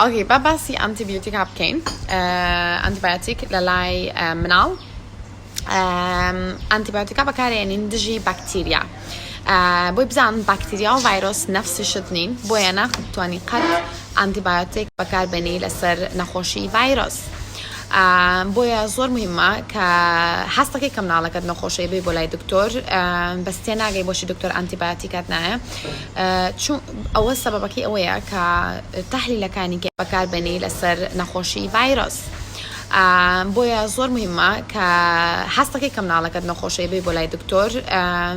Okay با باسی ئەنتیبیۆتیکا بکەین ئەنتیبایۆتیک لە لای مناڵ ئەنتیبایۆتیکا بەکارێنین دژی بەکتیریا بۆی بزان باکتریا و ڤایرۆس نەفسی شت نین بۆیە ناتوانی قەت ئەنتیبایۆتیک بەکاربێنی لەسەر نەخۆشی ڤایرۆس. بۆیە زۆر مهمە کە هەستەکەی کە مناڵەکەت نەخۆشەی بی بۆ لای دکتۆر بەس تێناگەی بۆچی دکتۆر ئەنتیبایۆتیکات نایە چون ئەوە سەبەبەکەی ئەوەیە کە تەحلیلەکانی کە بەکاربێنی لەسەر نەخۆشی ڤایرۆس بۆیە زۆر مهمە کە هەستەکەی کە مناڵەکەت نەخۆشەی بی بۆ لای دکتۆر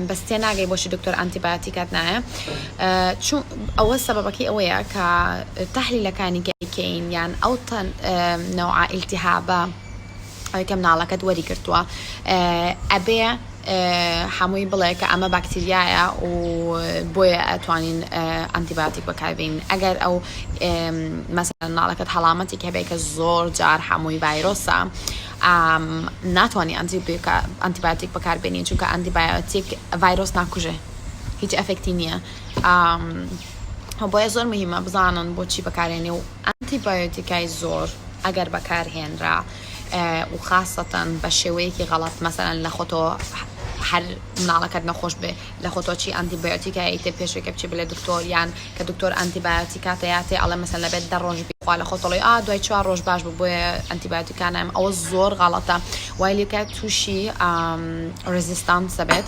بەس تێناگەی بۆچی دکتۆر ئەنتیبایۆتیکات نایە چون ئەوە سەبەبەکەی ئەوەیە کە تەحلیلەکانی کە ئەیکەین یان ئەو نەوعە ئیلتیهابە ئەوەی کە مناڵەکەت وەری گرتووە ئەبێ هەمووی بڵێ کە ئەمە باکتریایە و بۆیە ئەتوانین ئەنتیباتیک بەکاربین ئەگەر ئەو مەسەلەن مناڵەکەت هەڵامەتێک هەبێ کە زۆر جار هەمووی ڤایرۆسە ناتوانانی ئەنتیباتیک بەکاربێنین چونکە ئەنتیبایۆتیک ڤایرۆس ناکوژێ هیچ effect ی نییە بۆیە زۆر مهمە بزانن بۆچی بەکارێنێ و ئەنتیبایۆتیکای زۆر ئەگەر بەکارهێنرا و خاسەتەن بە شێوەیەکی غەڵەت مەسەلەن لە خۆتەوە هەر مناڵەکەت نەخۆش بێ لە خۆتەوە چی ئەنتیبایۆتیکا ئەیتێ پێشێکە بچی بلێ دکتۆر یان کە دکتۆر ئەنتیبایۆتیکاتە یاتێ ئەڵێ مەسەلەن لەبێت دە ڕۆژ بیخوا لە خۆتەڵی ئا دوای چوار ڕۆژ باش بوو بۆیە ئەنتیبایۆتیکا نایم ئەوە زۆر غەڵەتە وای لێکە تووشی resistance دەبێت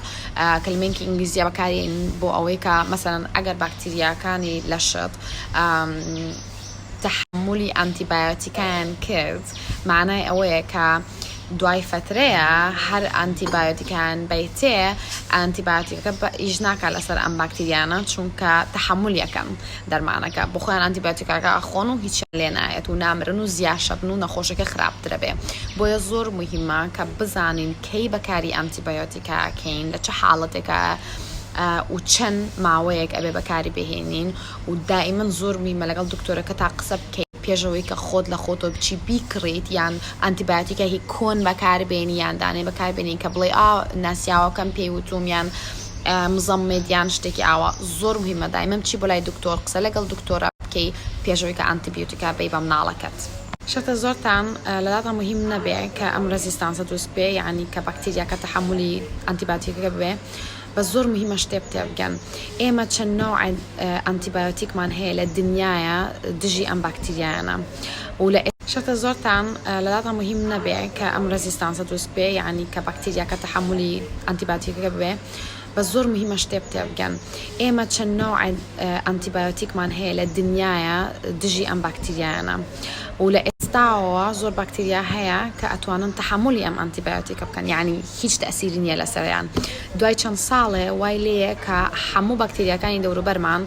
کەلمەیەکی ئینگلیزیە بەکارێن بۆ ئەوەی کە مەسەلەن ئەگەر باکتریاکانی لەشت تەحەمولی ئەنتیبایۆتیکایان کرد مەعنای ئەوەیە کە دوای فەترەیە هەر ئەنتیبایۆتیکایان بەیتێ ئەنتیبایۆتیکەکە ئیش ناکات لەسەر ئەم باکتریانە چونکە تەحەمولیەکەن دەرمانەکە بۆ خۆیان ئەنتیبایۆتیکاکە ئەخۆن و هیچیان لێ نایەت و نامرن و زیاشەبن و نەخۆشەکە خراپترە بێ بۆیە زۆر موهیمە کە بزانین کەی بەکاری ئەنتیبایۆتیکا ئەکەین لە چ حاڵەتێکا و چەند ماوەیەک ئەبێ بەکاری بهێنین و دائیمەن زۆر موهیمە لەگەڵ دکتۆرەکەتا قسە بکەیت پێش ئەوەی کە خۆت لە خۆتەوە بچی بیکڕیت یان ئەنتیبایۆتیکە هی کۆن بەکاربێنی یان دانێ بەکاربێنی کە بڵێ ئا ناسیاوەکەم پێی وتوم یان مزەمێت یان شتێکی ئاوا زۆر موهیمە دایمەن بچی بۆ لای دکتۆر قسە لەگەڵ دکتۆرا بکەی پێش ئەوەی کە ئەنتیبیۆتیکا بەی بە مناڵەکەت. شەرتە زۆرتان لەلاتا موهیم نەبێ کە ئەم resistance ە دروست بێ یانی کە بەکتریاکە تەحەمولی ئەنتیباتیکەکە ببێ بەس زۆر موهیمە شتێ تێبگەن ئێمە چەند نەوعە ئەنتیبایۆتیکمان هەیە لە دنیایا دژی ئەم باکتریایانە و لە شەرتە زۆرتان لەلاتا موهیم نەبێ کە ئەم resistance ە دروست بێ یانی کە بەکتریاکە تەحەمولی ئەنتیباتیکەکە ببێ بەس زۆر موهیمە شتێ تێبگەن ئێمە چەند نەوعە ئەنتیبایۆتیکمان هەیە لە دنیایا دژی ئەم باکتریایانە و لە ئێستاوە زۆر باکتریا هەیە کە ئەتوانن تەحەمولی ئەم ئەنتیبایۆتیکە بکەن یانی هیچ تەئسیری نیە لەسەریان دوای چەند ساڵێ وای لێیە کە هەموو باکتریاکانی دەوروبەرمان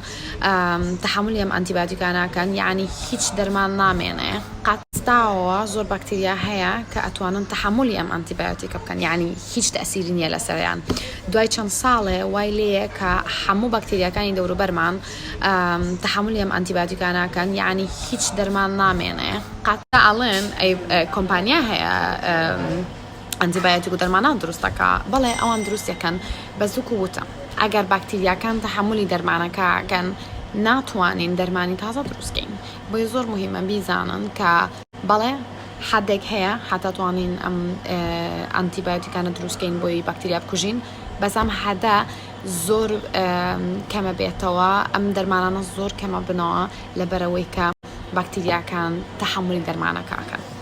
تەحەمولی ئەم ئەنتیبایۆتیکە ناکەن یانی هیچ دەرمان نامێنێ قەت ئێستاوە زۆر باکتریا هەیە کە ئەتوانن تەحەمولی ئەم ئەنتیبایۆتیکە بکەن یانی هیچ تەئسیری نیە لەسەریان دوای چەند ساڵێ وای لێیە کە هەموو باکتریاکانی دەوروبەرمان تەحەمولی ئەم ئەنتیبایۆتیکە ناکەن یانی هیچ دەرمان نامێنێ قەت ئەڵێن ئەی کۆمپانیا هەیە ئەنتیبایۆتیک و دەرمانان دروست دەکا بەڵێ ئەوان دروست دەکەن بەس وەکو وتم ئەگەر باکتریاکان تەحەمولی دەرمانەکە کەن ناتوانین دەرمانی تازە دروست کەین بۆیە زۆر موهیمە بیزانن کە بەڵێ حەدێک هەیە هەتا توانین ئەم ئەنتیبایۆتیکانە دروست کەین بۆی باکتریا بکوژین بەس ئەم حەدە زۆر کەمە بێتەوە ئەم دەرمانانە زۆر کەمە بنەوە لەبەرەوەی کە باکتریاکان تەحەمولی دەرمانەکە ئەکەن.